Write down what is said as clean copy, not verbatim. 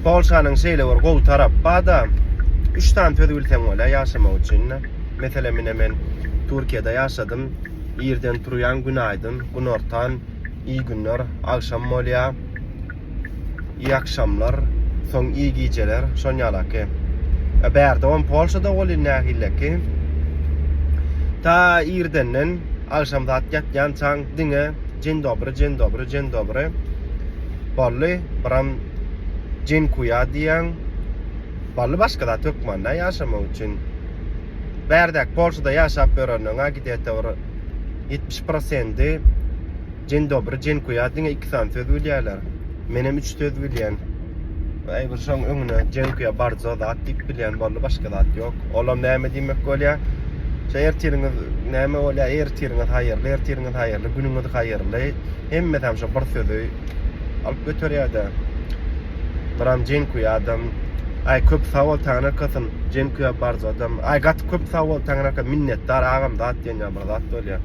Polşanyň şeýle bir gowy tarapy bar-da, üç sany söz bilseň bolýar ýaşamak üçin-de. Meselem, ine men Türkiýede ýaşadym. Irden turýaň, günaýdyn, günortan, iyi günler, agşam bolýar. Iyi akşamlar, soň iyi gijeler, şon ýalaky. E, bärde on Polşada welin nähilleki? Ta irdenden agşam saat ýatýançaň diňe dzień dobry, dzień dobry, dzień dobry. Boldy, biram dziękuję diýýäň. Boldy başga zat hökman-da ýaşamak üçin. Bärdäki Polşada ýaşap ýörenleň-ä gidete bir 70 prosendi Dzień dobry, dziękuję diňe iki sany söz bilýärler. Menem üç söz bilýän. Aý bir şoň öňüne dziękuję bardzo zat diýip bilýän boldy, başga zat ýok. Olam näme diýmek bolýar? Şo ertiriňiz näme bolýar? Ertiriňiz haýyrly, ertiriňiz haýyrly, günüňiz haýyrly. Hemmesem şo bir sözi alyp göterýär-de. Biram dziękuję adam. Aý köp sag bol Taňrykasyn. Dziękuję bardzo adam. Aý gaty köp sag bol Taňryka minnetdar agam zat diýen ýaly bir zat bolýar.